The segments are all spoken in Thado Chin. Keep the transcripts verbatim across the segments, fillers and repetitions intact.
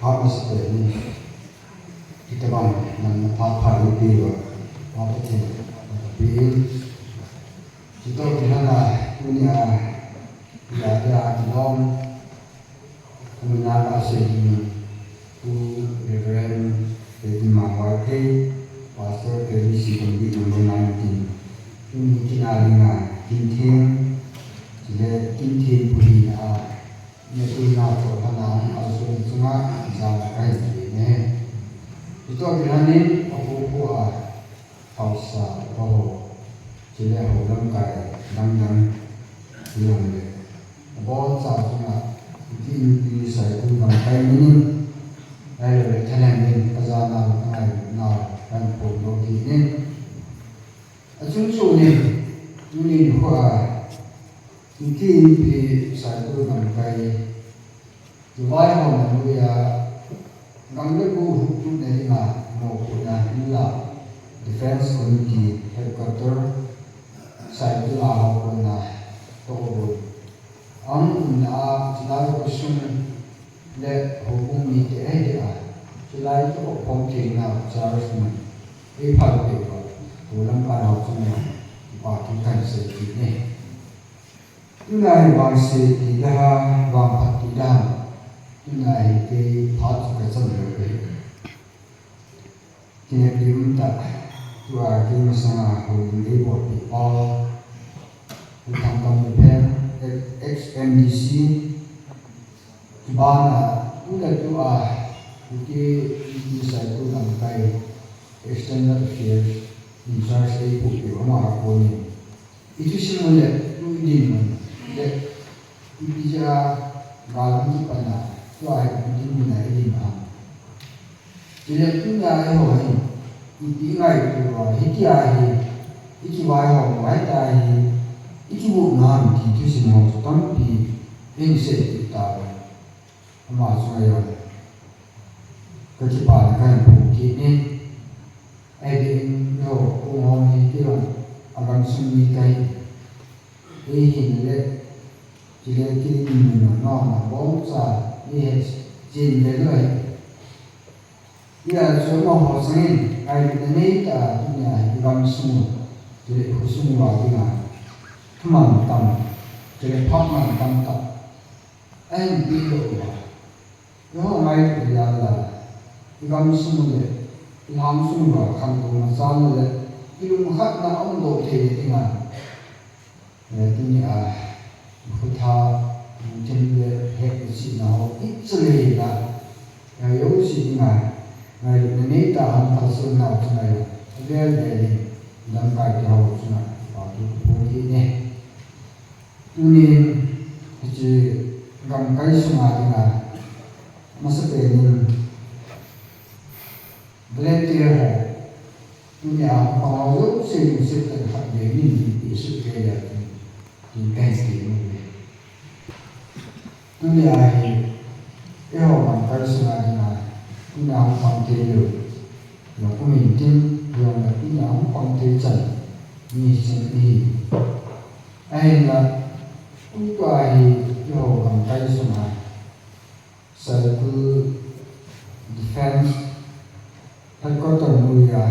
Phat masapen in, hitabang nang na phat phat ni pi va, ma Pathen, ma pi in. Chitoh kilhon a, tunia, ya dia kilom, Amin a kasei ding, Pu Reverend David Mangwalthei, Pastor K B C Gombi number nineteen. Tuni kin a dinga, kin theng, chule kin theng pu hina a, ina tuna to hana, a sun chunga, ja la kai ti ne. Ito kilhon in, a pu pu a, Haosa, upa ho, chule ho lamkai dangdang hijongle, aboncha chunga, Kuki Inpi Saikul lamkai minin, ahilou le thalheng in, kajanau, kangailutnau, kahin phongdoh kit in. Achung chun in, tuni nikho a, Kuki Inpi Saikul lamkai, Kivaihomna noiya, gam le go huhdohna dinga mopohna hinla, Defence Committee Headquarter, Saikul a ho kona toh bou. Ahung umna a, chulai khosung le houbung mite ahi dia, chulai toh khom theina charge mun, eiphal peh uva, pu lamkai ho chunga, kipa thu kahin sei kit e. Tuna hi vangse ti da ham, vangphat ti da ham. Tuna hi kei phat chu kachan lou ahi. Kei na pi um ta, tua kei masanga houin eibolpi pa, Pu Thangkam Luphem, ex M D C, bana, tuna tua, Kuki Inpi Saikul lamkai, External Affairs in charge eipuiyu ama a konin. Ithusim u le, tu idinmun le, ipi jeh a gal hung kipan a, tua hi idinmun a idin ham. Chule tunia eiho hin, ipi ingaito uva, hitia hi, ikivaihom uva, hitia hi, ikivuh u ham ti thusim ho chu tampi, ihin seipeh tauve. Ama chunga jong kakipana kahin phong kit in, eiho, eiho hi kei jong agamsung mi kahi, eihin le, chule kei dinmun a nona boncha, eihet chen le lou ahi. Hijeh chun amaho changin, ngailutna neitah a, tunia hi igamsung u, chule ikhosung uva dinga, thuman tam, chule phatman tamtah ahin pedoh uva, eiho ngailutna jal a, igamsung u le, ilhangsung uva, khantouna chal le, kilungkhatna aumdoh theina dinga, eh, tunia, khotha, lungthim le, hetna chihna ho, icha le ila, eh, jouse dinga, ngailutna neitah a hung kalsonnau chunga, avel vel in, lamkai te ho chunga, kipa thu kaphong kit e. Tunin, hiche gamkai sunga dinga, amasapen in, volunteer ho, tunia hung pang ho jouse lungset tah in khatvei min hin pehseh uve, tin kahin sei nom e. Tunia hi, eiho gamkai sunga dinga, tunia hung pang thei lou, jong um intin, jong le tunia hung pang thei chan, mi hicheng ihi. Ahinla, tutua hi, eiho gamkai sunga, Saikul Defence Headquarter noiya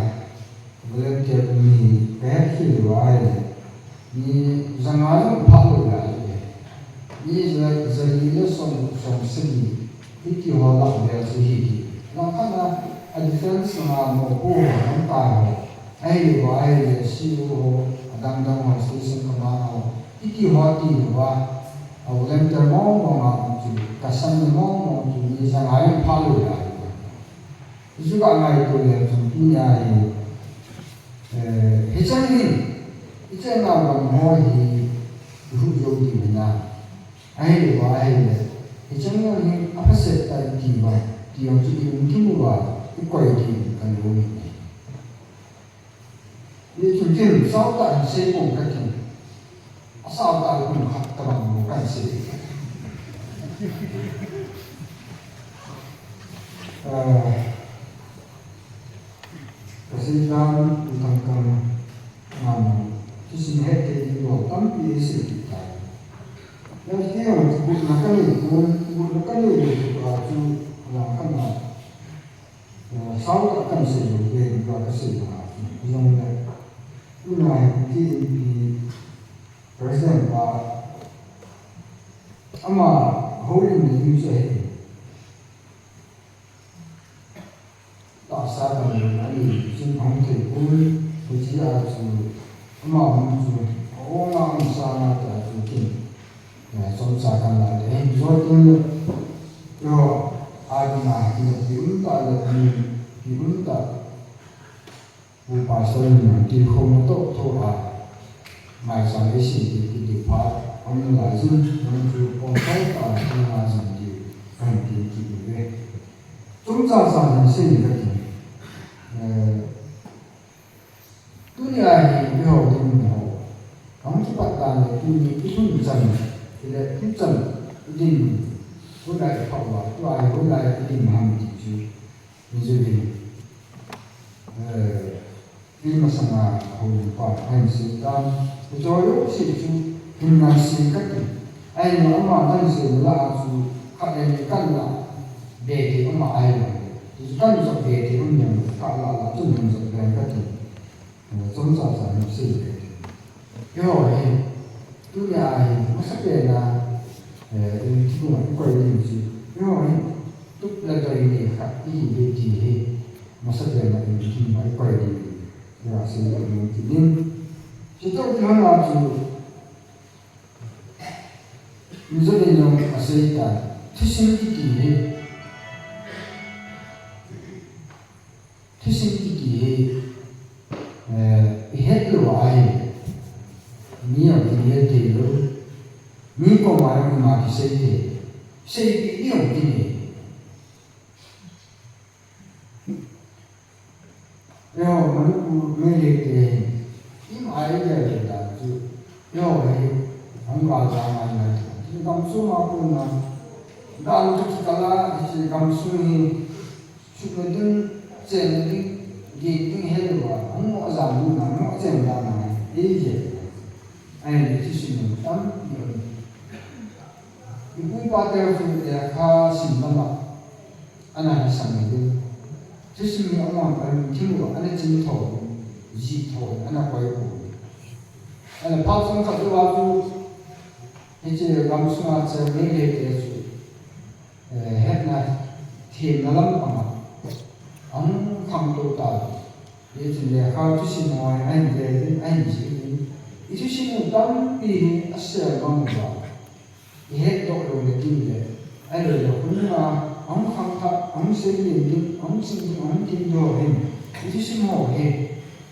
volunteer um hi kahet khel uva ahile, mi janga jong phalou ahi. Mi ja, jali le som, som sagi, hitiho lah vel chu hiti. Langkhat a, a defence langa mopo ho, lamkai ho, ahilou ahile C O ho, adangdang ho, station commander ho, hitiho tilouva, a volunteer mong mong a chu, kasam mong mong chu, mi janga jong phalou ahi. Hichu kangaito le chun tunia hi, eh, hichan hin, hichan a gam ho hi, ihuh jou diu hinam. Ahilouva ahile, hichan ho hi, aphaset tah iti uva, ti jong chu ilungthim uva, ikoi diu kanom in ahi. Hichun kin, sao tah in sei pong katin. Asao tah in kum khat tabang mo kahin sei. Ah, kasei dan, utang kang, ngam, thusim het thei ding ho tampi eiseipeh tai. Lati jong, gupna kanei pon, gupna kanei lou chu, a chu, langkhat a, Ka sei banga, jong le, tuna hi Kuki Inpi President pa, ama houlim le ding chu ahi. Tahsa kan le ani chin hong thei pon, hiche a chu ama hung chu, a ong a ong sa na ta chu kin. Eh, chomcha kan la te, jo tin le, jo, a ding a, kin pi um ta le, kin pi um ta. Pu Pastor in tilkhouna toh thoa, maicham eisei ding kiti phat, hung lai jin, nang chu pawngkal tah a hung lai jin diu, kahin ti kit uve. Chomcha cha hin sei ding kati. Eh, tunia hi eiho dinmun ho, hung kipat dan le tuni i lhun chan, i le lhun chan, i dinmun, hoilai i pha uva, tua hi hoilai i dinmun ham ti chu, i jui ding. Eh, Kei masanga houlimpa ahin sei tan. Hiche jouse chu hin ngaisei kate. Ahin ama ngaisei lah a chu khat le ni kan la be thei um ahi. Hichu kan jop be thei um jong khat lah lah chun hin jop be kate. Eh, chomcha cha hin sei kate. Eiho hi, tunia hi, masapen a, eh, in thingma i koi ding chu. Eiho hi, tup le doi nei khat ihi ve ti hi. Masapen a in thingma i koi ding. Tua sei a um kit in. Chutoh kilhon a chu, Mizo in jong asei tai. Thusim kiti hi. Thusim kiti hi. Eh, i het lou ahi. Mi jong kingel thei lou. Mi koma jong ima kisei thei. Seipeh ding jong kinei. Eiho, Manipur Meitei te hi, ima idea le dan chu, eiho hi, hung gal ja ngai ngai chu. Chu gamsunga kona, dan chu kikal a, hiche gamsung hi, chutna ding, chenna ding, gin ding helou a, hung mo jam lutna, mo chen lutna, idea. Ahin, hiche sim tampi um. Ipu ipa te chu lekha sim lama ana lhasam ding. Thusim hi amahon thim u ana ching tho, jih tho, ana koi u. Ana phat chomkhat uva chu, hiche gamsunga cheng Meitei te chu, eh, hetna, themna lampanga ahung khangtou tai. Hichun lekha thusim ho ahin vel in, ahin jih in. I thusim u tampi hi asel mang uva. I hetdoh lou le ding le, ahilou le, hun a, ahung khangthah, ahung seilin ding, ahung ching ding, ahung tin ding ho hin, i thusim ho hi,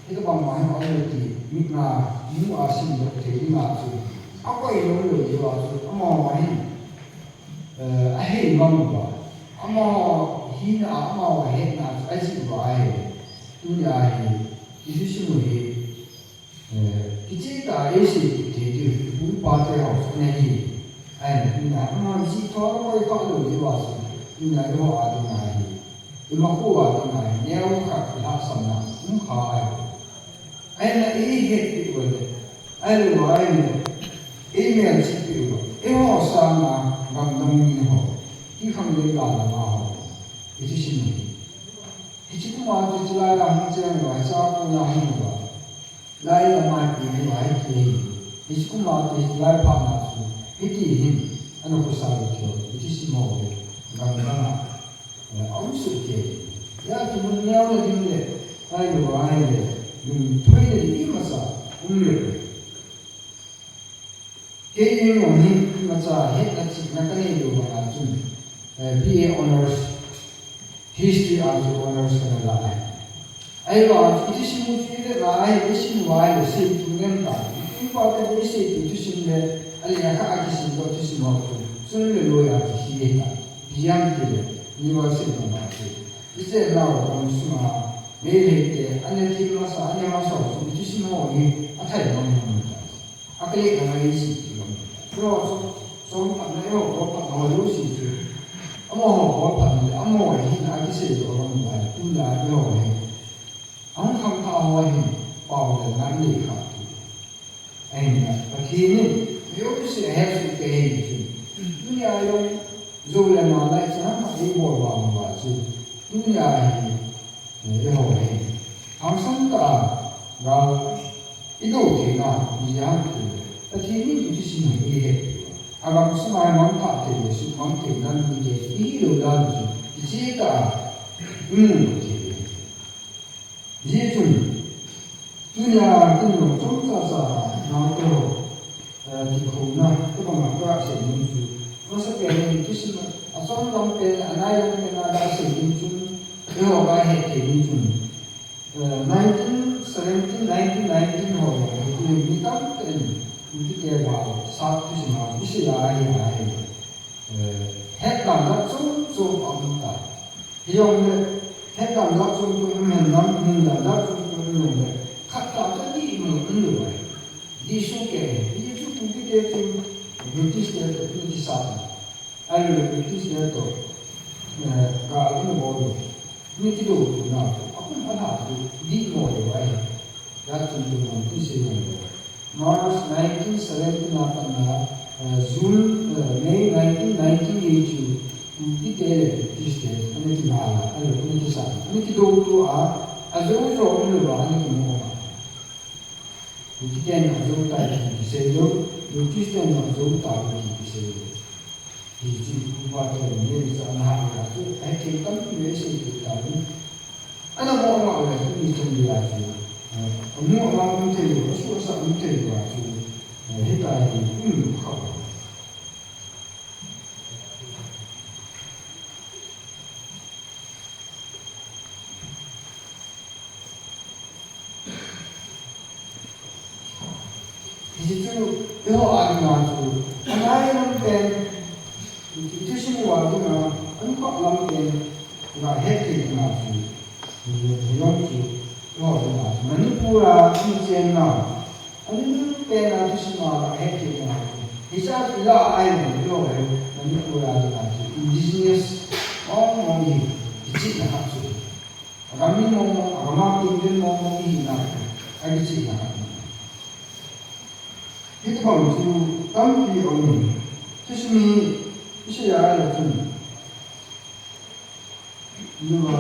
hitobang ma hi ahilou ti, mit a, mu a simdoh thei ding a chu, akoi lou lou diu a chu, amaho hin, eh, ahei mang uva, amaho hina a, amaho hetna a chu, ajih uva ahi, tunia hi, i thusim u hi, Eh, kicheh tah a eisei thei diu, ipu ipa te ho, ana hi. Ahin, ina, ama jih tho a koi kha lou diu a chu, ina, eiho a dinga hi. Ima khu a dinga hi, neo khat kilhahsamna um kha ahi. Ahin, eihet peh u le, ahilou le, eimelchih peh u le, eiho sanga gamdang mi ho, ti khang le la la ma ho, i thusim u hi. Hiche kum a chu chulai a hung cheng uva, hiche a kona hung uva. Lai a maipi uva hiti ahi. Hiche kum a chu chulai phat na chu. Hiti hin, ana khosa u chu. Hiche sim ho hi. Gamdang a. Eh, aum soh kei. Hijeh chun mun neo le ding le. Ahilou le. Lungthoi le ding imacha. Um le. Kei jong hin imacha hetna chihna kanei lou banga chun, eh, B A Honours, History a chu Honours kana la ahi. Ahivang chu i thusim u chu i vet a ahi, i sim uva ahile seitu nem ta. Ipa te i seitu thusim le, a lekha a kisim lou thusim ho chu, chun le loi a kihi ta. Ipi ham itile, university banga chu. I chenau gamsunga, Meitei te, ana thim masa, ana masa chu, i thusim ho hi, athai mang mang ta. Akile na ngai si ti lam. Eiho chu, chom phat na eiho, bol phat na ho jouse chu. Amaho bol phat na le, amaho hina kisei doh lam lai, tuna eiho hi. Ahung khangthah ho hin, pao le ngai nei kha tu. Ahin, Pathen in, mi jouse ahe soh kei ahi chu. Tunia jong, jou le nal lai chan a eibol vang uva chu. Tunia hi, eiho hi. Hangsan tah a gal i do theina, i jam thei le, Pathen in i thusim hi i het thei uva. A gamsunga i mangthah thei le, suhmang theina mi te i hi lou dan chu, i che tah a i mu thei uve. Hijeh chun, tunia kin jong chomcha cha naote ho, eh, kikhouna, tobang a ka sei nom chu, masapen in thusim a chom lam pen, a nai lam pen a ka sei nom chun, eiho ka het thei nom chun, Eh, nineteen seventeen, nineteen nineteen ho, eh, mi tamtah in, mi kiti a, sa thusim a, i sei a, ahi, ahi. Eh, het dan jat chom chom a um tai. Hijongle, het dan jat chom chom um hen lang, hin dan jat chom chom um hen lang. Khat tah chu dih mo um lou ahi. Dih soh kei, dih chu kum kiti chu, British te, British sa. Ahilou le British te toh, eh, gal ana bol u. Ana kidouna chu, akum alha chu, dih mo lou ahi. Hijeh chun tu man ti sei mo lou. March nineteen seventeen a pat na, eh, June, eh, May nineteen nineteen gei chu, Kuki te le British te, ana kigal a, ahilou, ana kisa, ana kidouto a, ajou jou um lou va, ana kimu a. Kuki ten ajou tai ti kisei lou, British ten ajou tai ti kisei lou. Hiche upa ten neicha ana hah a chu, ahi thei tampi le sei thei tauvin. Ana mo ma le, mi chom le a chu, eh, amu ama um thei lou, asu asa um thei lou a chu, eh, hitia hi um lou kha. Hiche chu, eiho a dinga chu, anai lam pen, hiche chu sim uva dinga, anukhah lam pen, ga het thei dinga chu, hiche jong chu, eiho dinga chu, Manipur a, hiche na, Ani pen a thusim a het thei dinga chu. Hiche chu la ahi, eiho Manipur a dinga chu indigenous mong mong hi, kichihna khat chu. Agam mi mong mong, agam a Indian mong mong hi na, akichihna khat. Hitobang chu tampi aum in. Thusim hi, isei a ahile chun. Hiva,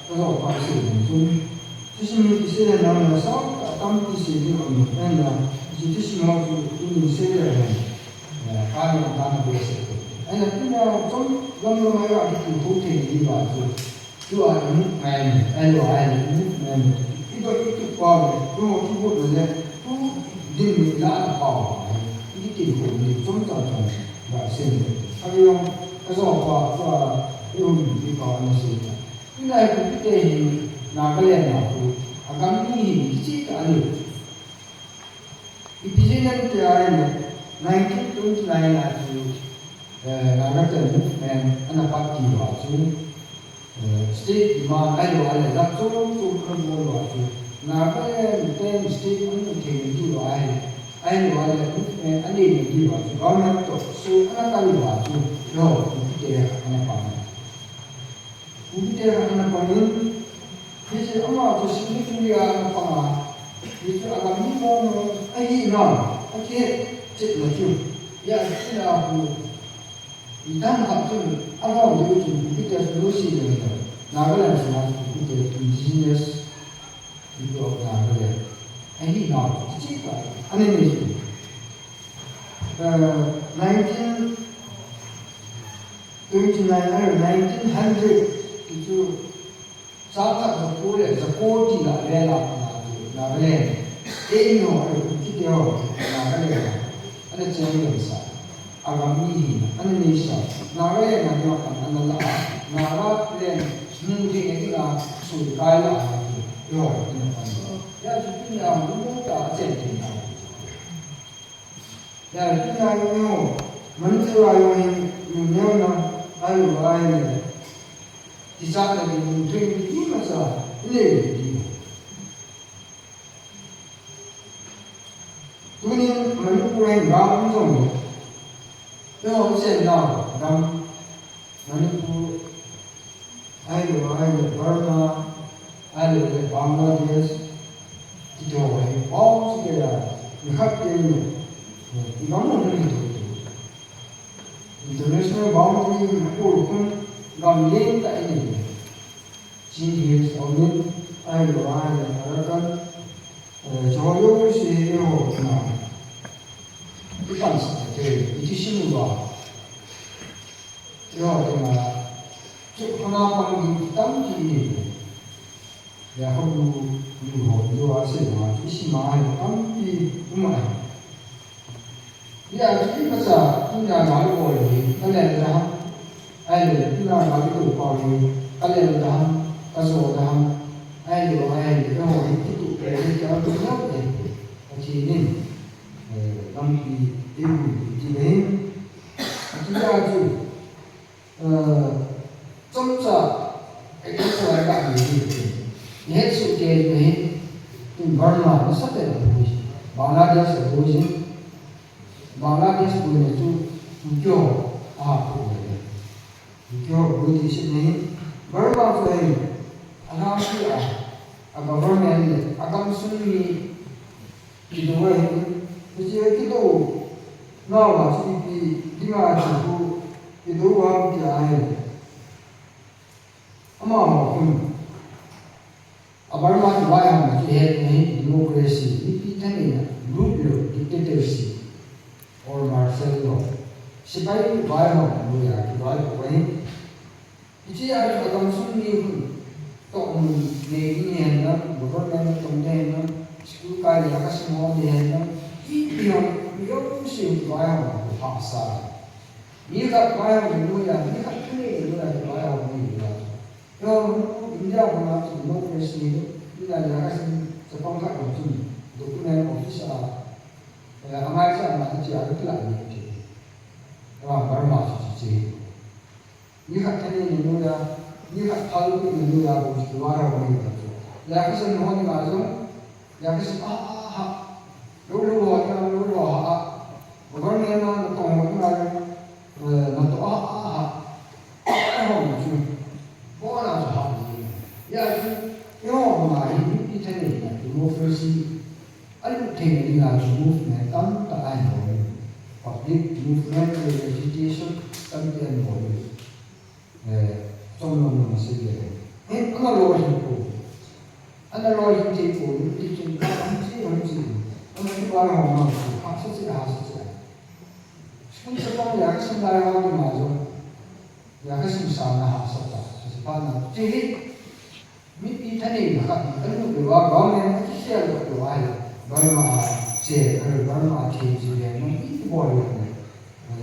kajo pa sei ding chun, thusim hi kisei le nang le sao, atampi sei ding aum in, ahinla, hiche thusim ho chu, inin sei le hen, eh, kana, kana be sei. Ahinla, tuna chom lam lam a kiti thou thei ding va chu, tua movement, ahilou le movement, iba itu pa le, tu ho kibot le, tu din le la pa ho, i tin ko ni chom chom chom, ba sei le. Ahi jong, kajo pa, tua, i um, i pa, ana sei ta. Tuna hi Kuki te hi Nagaland a khu, agam mi hi kichih tah ahi. Ipi jeh ham tia ahile, nineteen twenty-nine a chu, eh, Naga te movement ana pat diu a chu, eh, state demand ahilou le, jat chom chom ana bol uva chu, Nagaland ten state ana mu thei diu ahi, ahilou le, movement ana nei diu a chu, government toh sui ana kal uva chu, eiho, Kuki te ana pang. Kuki te ana pang in, hiche ama chu signatory a ana pang a, hichu agam mi mong mong ahi na, akihet chet na chu. Hijeh chun ahi, mi tamtah chun, alhom diu chun, Kuki te chu losei le, Nagaland sunga chu Kuki te indigenous people of Nagaland ahi na, kichih tah, ana nei chu. Eh, nineteen twenty-nine, nineteen hundred, ti chu, chang khat jako le, jako tina le la, na chu, Nagaland. Eiho, Kuki te ho, Nagaland. Ana cheng le sa. Agam mi hi, ana nei sa. Nagaland, na ni kan ana la. Nagaland, mu thei na dinga, sui kai la, na chu. Eiho, ina kan. Hijeh chun, tina, mu ta, chen tina. Ya, tina jong, Manipur a jong hin, neo na, ahilou le, kichatna ding, train ding, imacha, inei ding. Tunin Manipur a hin gam um jong le, eiho chen nau, gam, Manipur, ahilou, ahilou, Burma, ahilou le Bangladesh, kiti ho hi, bou chu kei a, mi khat kei ni, i gam hung hi tu tu. International boundary, Manipur khun, gam lentah i nei. Chin Hills, Aonin, Ahilou ahile Arakan, eh, chuho jouse hi eiho na. Ipan sa te, iti sim uva. Eiho na. Chu khona pang ding tampi ni. Ya ho lu, lu ho, lu a se ma, isi ma hai tampi um ahi. Hia chu imacha, tuna gal bol hi, ka lel da ham. Ahile, tuna gal bol hi, ka lel da ham, ka jo da ham. Ahile, ahile, eiho hi kitu pe hi ka tu na pe. Pathen in, eh, lampi eimu ti le. Achu ya chu, eh, chomcha, example a ka ni hi. Ni het su ke ni hi. Tun Burma nasatah in aboi. Bangladesh aboi. Bangladesh boina chu Tokyo a boi. Tokyo boi ti se ni. Burma chu hi, alhangpi a, a government le, a gamsung mi kidou ahi. Hiche kidou nau a chu ipi dinga chu kidou ham ti ahi. Amaho khun. A Burma kivaihomna chu ihet ni, democracy, mipi thaneina, lut lou, dictatorship, or martial law. Sepai vaihomna noiya kivai bou ahi. Hiche a chu agamsung mi khun tohmun nei ding hihen lang, government natong ding hihen lang, school kai le a kasim ho ding hihen lang, ipi hon, mi jouse vaihomna khu hahsa. Mi khat vaihomna noiya, mi khat thaneina noiya kivaihom ni la. Eiho India banga chu democracy ni, ni la ya ka sin chapang khat bang chun document office a, eh, angaicha ma chu a reply ni ti. Wa Burma chu chu che. Ni khat thaneina noiya, ni khat phalna noiya bou chu kivaihom ni la chu. Ya ka sin ho ni ma chu, ya ka sin a, a, ha. Lou lou ho, ya lou lou ha, a. Government na natong ho ni ma chu, eh, natoh a, a, ha. Eiho chu. Bona chu ha ni. Ya chu, eiho ma hi mipi thaneina democracy. Alut theina dinga chu movement tamtah ahin bol. Public movement le agitation tampi ahin bol. Eh, chomlam lam asei le. Hin, ana lolhin poi. Ana lolhin thei poi, ti chun ka hung chi, hung chi. Ana kivaihom ma chu, hahsa cheh, hahsa cheh. School chapang ya ka sin lai ho ni ma chu. Ya ka sin sa na hahsa ta. Sa pa na. Chu hi, mipi thaneina khat ni, alut lou a, government a kikhel lou a, Burma a che, Burma a che, che le, mipi kibol lou a.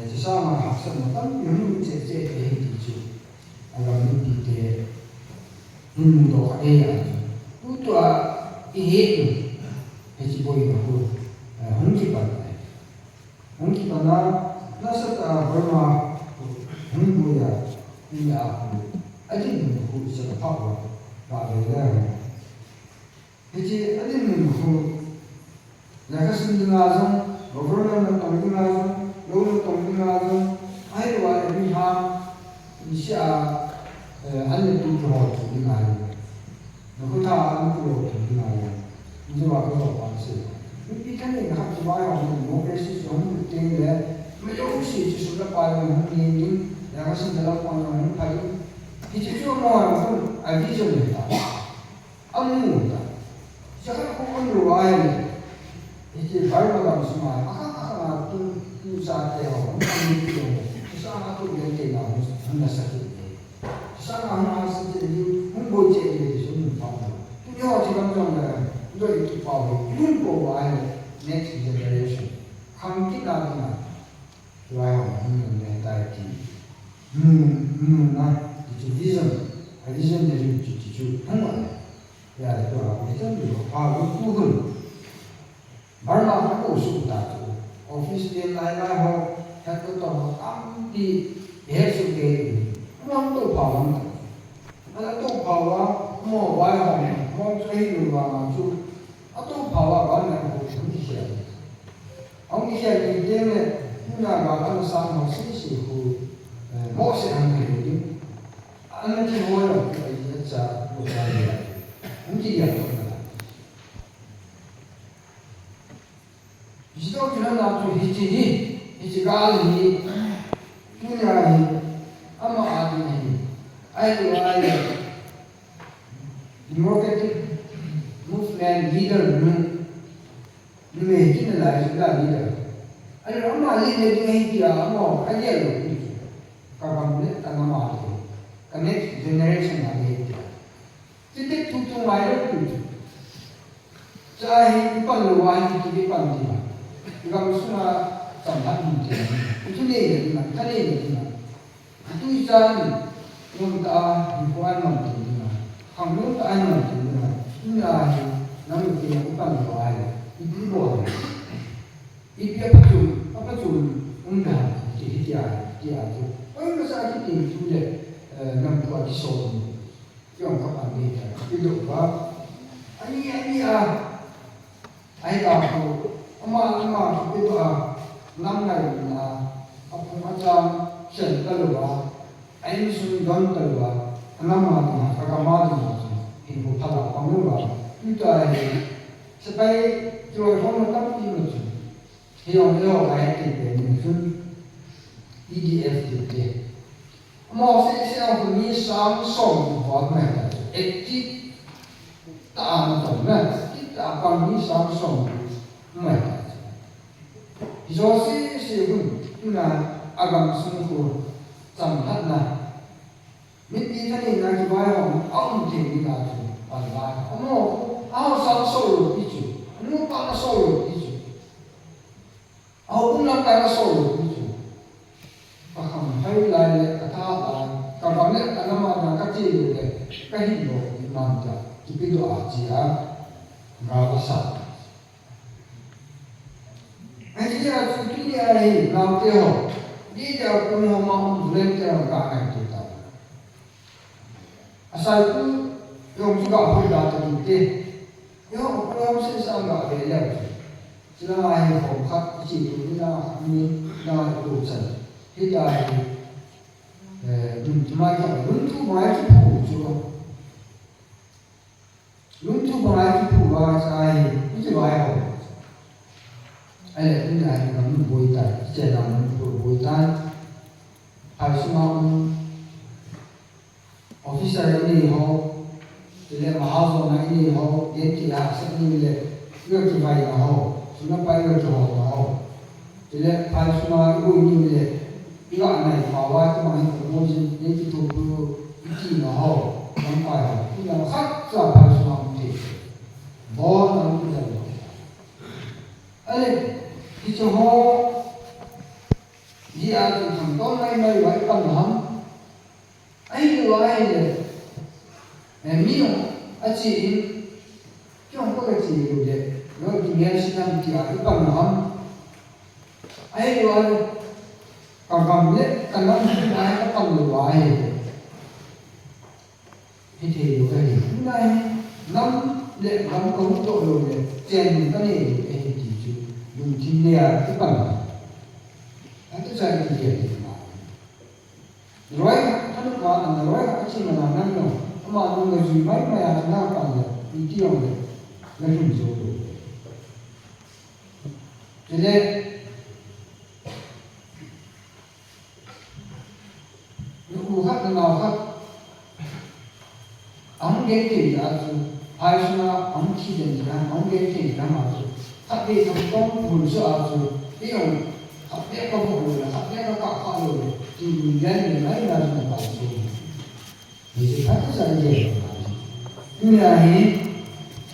Chusanga hahsatna tampi hung che, che, che, ti chu. Agam mipi te, hin mudoh kha e a. Tutua, ihet u, hiche boina khu, eh, hung kipan. Hung kipan a, nasatah a Burma hung boi a, India a khu, adinmun khu icha ka pha uva, ka ve le. Hiche adinmun khu, ya ka sin dinga jong, government natong dinga jong, lou natong dinga jong, ahilou a, mi ha, ni sia, eh, an le tu ki ho chu dinga jong. Nakhu tha an khu lou chu dinga jong. Ni wa ka jo pa se. Mipi thaneina khat chu vaihom ni democracy chu hung lut teng le, mi jouse chu sum le pai hung nei ding, ya ka sin le lam pang hung phai ding. Hiche chu amaho khun a vision ahi ta. Amu ta. Hiche khat khu um lou ahile. Hiche Bible lam sunga, akha, akha nga tu, tu chate ho, um, um, um, tu sa nga tu le te na, hung, hung na sa tu le. Sa nga hung a sa te ni, hung boi te ni, ti sum pa na. Tu ni ho chi lam jong le, tu i tu pa ho, tu po ahile, next generation. Khang kit na na. Tua ho, hung na ta ti. Nu, nu na, ti chu vision. A vision ni ri chu, ti chu, hung a. Ya, tua, ko chan ni, pa, ko, ko, ko. Burma a ko su ta chu. Office te lai lai ho, headquarter ho, tampi, he su te. Mo to pa, mo to. Ana to pa wa, mo wa ho, mo chu hi lu wa ma chu. A to pa wa, wa na ko chu ni se. Hung kikhel ni te le, tuna ga kan sa mo si si khu, eh, mo se hung kikhel ni. Ana kiho lo, ai ya cha, lo cha ya. Hung kikhel lo na. Hiche to chu na chu hiche hi, hiche gal hi, tuna hi, ama a ding hi. Ai lo ai. Democratic Leader nu, numei kiti nalai chu la leader. Ahileh ama leader ding ahi tia ama agel lou pi chu. Ka gam le ka nam a te, ka next generation a te tia. Chuteng thu thu ngai lou pi chu. Cha hi ipan lou a hi kiti ipan ding a. Igam sunga chamlhat mun ti. Ithu nei le ding a, itha nei le ding a. Itui chan, nom tah a, hinkho a nom ti ding a. Khang nom tah a nom ti ding a. Tuni a hi, nang u ti a ipan lou a hi. Ipi bol. Ipi a phachom, a phachom um da, ti hi tia, tia chu. Oi, masa kiti thu le, eh, nam thu a kiso. Tiong ka pan ni ta, kido ba. Ani, ani a. Ai ta ko, ama, ama, kido a. Nam ngai na, a phung a chang, sel ta lo ba. Ai mi sun don ta lo ba. Nam ma ding a, ka ka ma ding a. Hin ko phala pa mo ba. Ni ta ai. Sepai, tiong ko mo tam pi mo chu. Hiong, hiong, ai ti pe ni sun. E D F ti te. Mo se se ang ni sang som vot mai ta. Active ta ang ta na. Active ta pang ni sang som mai ta. Hijo se se hun. Tuna agam sung ko. Chamlhat na. Mipi thaneina kivai hom, a um thei ding a chu, pan lai. Amo, a hausa a sol lou pi chu, a nupa a sol lou pi chu. A houbung lamkai a sol lou pi chu. Ka kham phai lai le, ka tha lai, ka gam le, ka nam a na ka che lou le, ka hin lou pi man ta, kipe doh a che a, ga ka sa. Ahi tia chu tuni a hi naote ho. Ni tia kong ho ma hung volunteer ho ka ngai te ta. Asai pu yong chu ga hoi da ta ni te. Yo ko yong se sa ga ve le. Sila ngai ho khat chi tu ni na ni na ko chan. Hi ta hi. Eh, dun tu mai ka dun tu mai ki pu chu. Lungthu banga kiphu va cha hi, iti vai ho. Ahile, tuni a hi gam boi ta, chena mun boi ta. Phai sunga um, officer inei ho, chule mahajon a inei ho, genti a sa inei le, iga kivai na ho, suna pai iga kiho na ho. Chule phai sunga i boi ni le, iga nai pao a, tumang hi kong boi jin, nei ti thum tu, i ti na ho, lamkai ho, i na khat cha phai sunga um te. Bon ang ti jang. Ale, hi chu ho, hi a tu thang ton mai mai vai pan ham. Ahilou ahile, eh, mi jong achi in, kei jong ka chi lou le, lo ki mel si nam ti a, i pan ham. Ahilou ahile, ka gam le, ka nam hi mai ka pan lou ahile. Hithei lou ahi. Tuna hi, nam le gam ka huhdoh lou le, chen ka nei lou ahi ti chu, lungthim le a, i pan. Atu cha i ti le, i pan. Roi, kanu ma, ana roi, a chi ma na nan no. Ama nung ga jui mai mai a na pa le, i ti ong le, na hin jo lo. Chule, nu u khat, na nau khat. Ahung genthei jeh a chu, phai sunga ahung thi den jeh a, ahung genthei jeh a ma chu. Khatvei thangtong bul jeh a chu, kei jong khatvei ka voh lou le, khatvei ka kah kha lou le, ti min gen min lai na chu na pal chu. Ni chu phat sa je. Tuni a hi,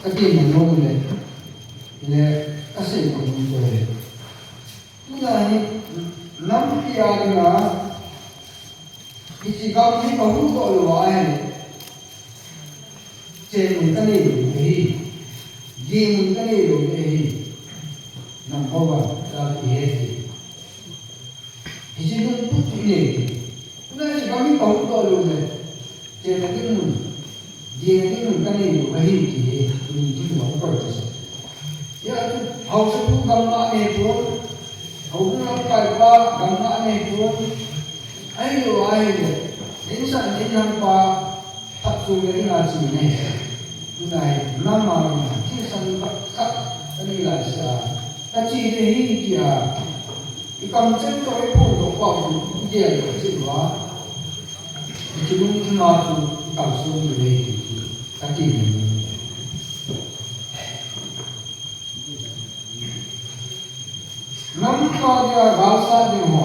ka ti na nom le, le ka sei ka nom ko le. Tuna hi, nampi a dinga, hiche gam hi ka huhdoh lou ahile, chen mun ka nei lou ahi, gin mun ka nei lou ahi, number one, ka ti he ti. Hiche lungput chu i nei ti. Tuna hiche gam hi ka huhdoh lou le, Chena ding mun, ding ding mun ka nei lou ahi ti hi, tuni ding lou ka koi ta sa. Ya tu, haosapu gamla nei tu, houbung lamkai pa gamla nei tu, ahilou ahile, insan inlangpa phatchom le ina chi nei. Tuna hi, nama ina, thisan khat, khat, ani lai sa, ka chi le hi tia, i kam chen toh i phondoh pau chu, i gel lou chi lou a. Hiche lungthim a chu i kalson ding ahi ti chu ka ti nom e. Nangma dinga galsat ding ho.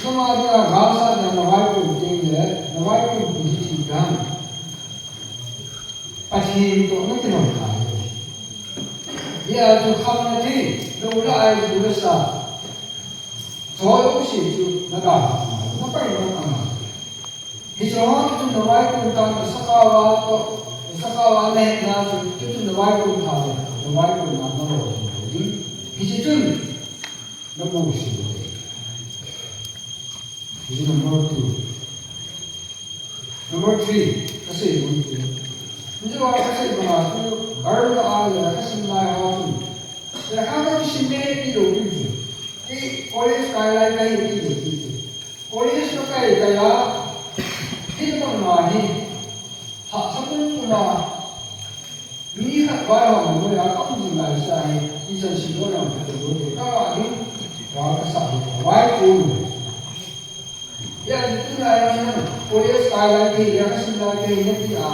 Nangma dinga galsat ding navaikon teng le, navaikon pi hi ti dan. Pathen toh nakilom tai. Hia chu khamna thei, nula ai chu nasa. Choi u si chu naga. Napai na ama. Hiche ho chu navaikon tah, nasakhaova toh, nasakhaova nahetna chu, chu navaikon tah le, navaikon na nalo ding. Hiche chun, namu si. Hiche number two. Number three, kasei bang chu. Hiche ho kasei bang a chu, Burma a lekha sim lai ho chu. Lekha kasim me ti lou pi chu. Kei college kai lai kahi ti lou pi chu. College kakai kai a, hitabang ma hi, hahsa pum pum a, mi khat vaihom noiya kaum jing lai sa hi, ichan sim lou jong kati lou te, kava ding, va kasa lou, vai pu. Hia chu tuna hi nang, college kai lai te, lekha sim lai te, nati a.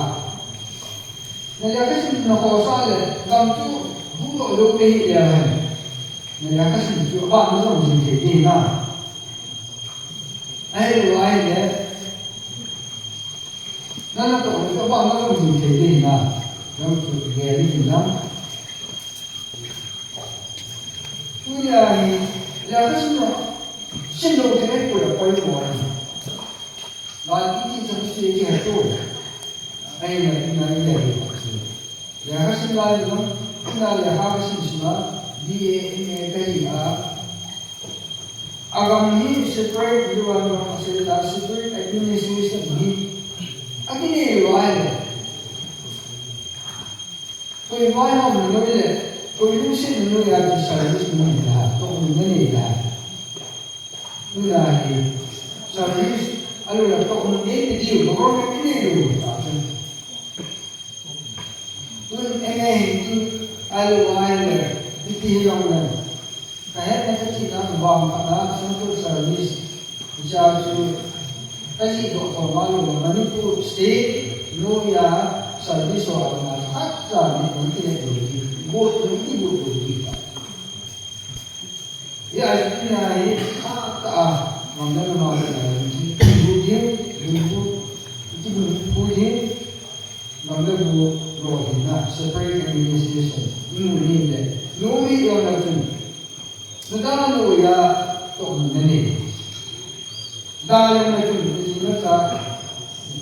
Nalekha sim naho sa le, gam chu, bu lou lou te hi le hen. Nalekha sim chu, aban na jong jing thei te na. Ahilou ahile, nana toh, toh pa na jong jing thei ding na, jong chu gel ding na. Tunia hi, lekha sim na, sim lou te nei poi a poi mo. Na iti chan se ke to. Ahina, ina, ina, ina. Lekha sim lai jong, ina lekha kasim sim a, B A, M A kahi a. Agam hi separate, you are not separate, separate administration hi. Akinei lou ahile. Koi vaihom na noi le, koi lungset na noi a chu service nanei da, tohmun nanei da. Tuna hi, service, alou le tohmun neipe diu, government kinei lou ta chu. Tun M A hin tun ahilou ahile, ipi hilou le. Kahetna kati na vang khat a central service. Hiche a chu kajih doh thou ma lou le Manipur state noiya service ho a dinga khat cha ni hung kile lou ding. Vote hung kivote lou ding. Hia chu tuna hi, a, ta, a, gam le nam a, a, ki, ki, bu, ki, bu, bu, ki, bu, bu, ki, gam le bu, lou ding na, separate administration, imu ni le, nu mi jong na chun, nu da nu ya, toh na ni. Dalem na chun, na ji na cha,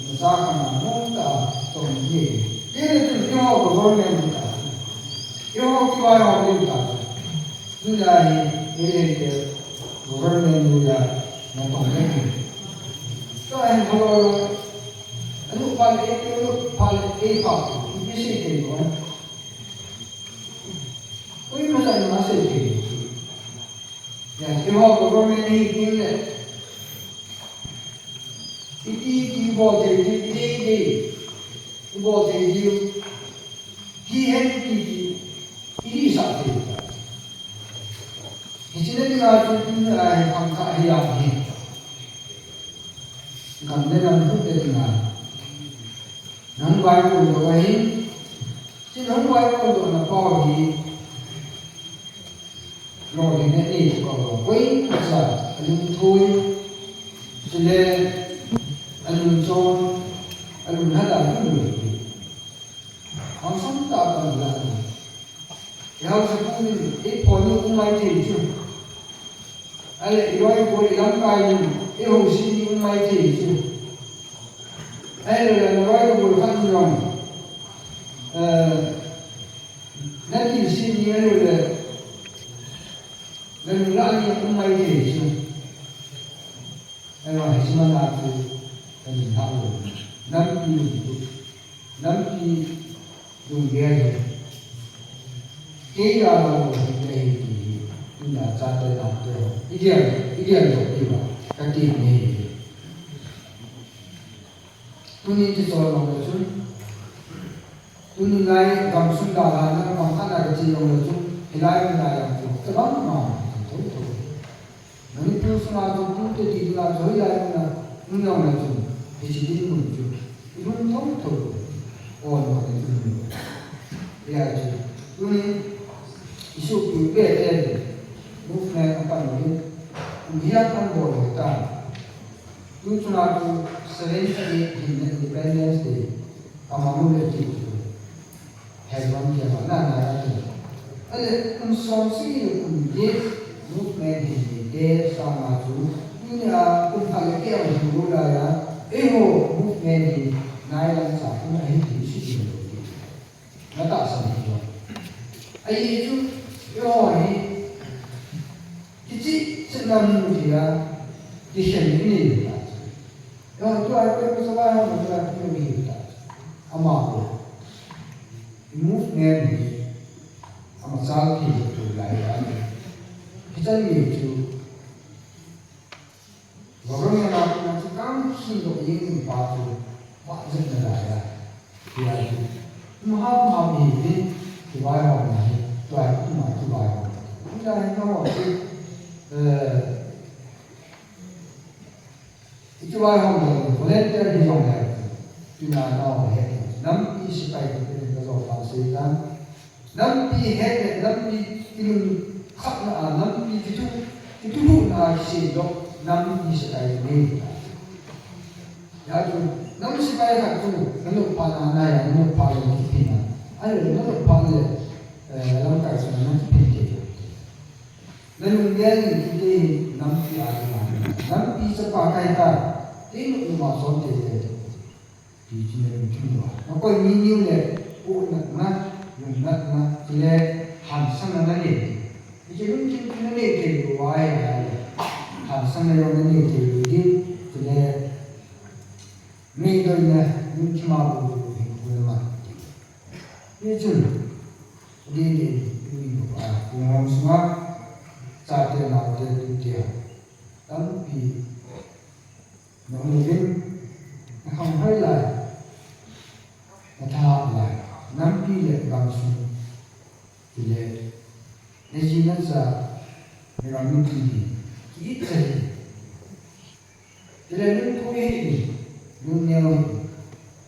na cha kha na mong ta, tong ni. Ti na chun, eiho government ta. Eiho kivaihom ding ta. Tuna hi, ei le te, government noiya, na tong ni. Ka hin halo, anu pa le, anu pa le, ei pa, ipi sei thei ko. Koima chan ima sei thei. Ya, eiho government hi ding le. Iti, iti bol thei, iti, iti, iti. Ibol thei diu. Kihen iti, iti. Iti sa thei ta. Hiche na dinga chu tuna hi khangthah hi a hi. Gam le nam hung le dinga. Nahung vaikon doh ahi. Hiche nahung vaikon doh na pau hi. Lolhinna nei chu kalo. Koimacha alungthoi, chule alungchon, alunglhada hi loi. Hangsang tah a pan la ni. Haosapu in, eiphon ni um mai thei chu. Ahile, iloi bol ilamkai in, eihouse ni um mai thei chu. Ahile, naloi nabol khat in jong. Eh, Natilse ni ahilou le, nanung lah ni um mai thei chu. Ahilou, hiche man a chu, kahin hah lou. Nampi lungtup, nampi lunggel hi. Kei a lou hi, kei hi ti hi. Ina chate nate ho. Igel, igel lou pi ba. Kati ni hi. Tuni ti chol mang le chun. Tuni lai gamsung dalha na bang khat na kache jong le chun, hilai mun a jong chu, tabang ma, tho tho. Manipur sunga chu, tute ti dinga chu, hilai mun a, um jong le chun, hiche dinmun chu, ilung tho tho. O no ni chu. Ya chu, tuni, isopi be te, Hiya kan bol ta. Tu chuna tu seventy-eight hin Independence Day. Amanu le ti tu. Hebron ke ma na na ya tu. Ale kum som sagi le kum get movement hin ni te sa ma tu. Ni a kum khat le keh a hin ru la ya. Eiho movement hi nailam cha kum a hin ti si ti. Na tahsan hi chu. Ahi chu, eiho hi, kichih chih na mu tia, kikhen i nei ta chu. Eiho tu ai pe ku sa vai ho na tu ai pe ku hi ta chu. Ama ko. Movement hi, ama chal ki tu lai ya ni. Hichan ni chu, Government a kona chu kang khin doh jeng pa chu vah jep na lai a. Tia chu. Kum ham ham hi ni kivaihom na hi. Tua hi kum a kivaihom. Kum a hi na ho chu, eh, i kivaihom doh volunteer hi jong le. Tina na ho he. Nampi sepai hi ka jo pa sei tan. Nampi het le, nampi kilungkhatna a, nampi kitu, kitulutna a kisem doh, nampi sepai nei. Hijeh chun, nam sepai khat chu, nanop phat na nai a, nanop phat le kiphin a. Ahile, nanop phat le, eh, lamkai chu nakiphin thei. Nalunggel in kiti hi nampi a, nampi chapa kahi ta, kei nop nop a chon tei tei. Ti chu na lungthim uva. Nakoi ni niu le, u natna, lung natna, chule, hansatna na nei. Hiche lungthim chu na nei thei lou uva ahile, hansatna jong na nei thei lou ding, chule, meidoina, lungthim a bou bou hin, u le man. Hichun, ding ding, ding ding uva, kum hom sunga, chate naote tute, tampi, Na um uvin, na khanghoi lai, na tha lai, nampi le gamsung, chule, na ji na cha, na gam mipin hi, ki-it cha hi. Chule, lungthu hi, lungneo hi,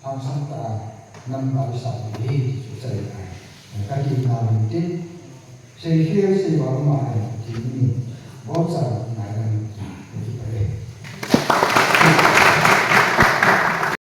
hangsang tah a, nam kal sa hi, chu chai ai. Ka ti na uvin tin, sei hial sei val ma ai, ti ni, bol cha,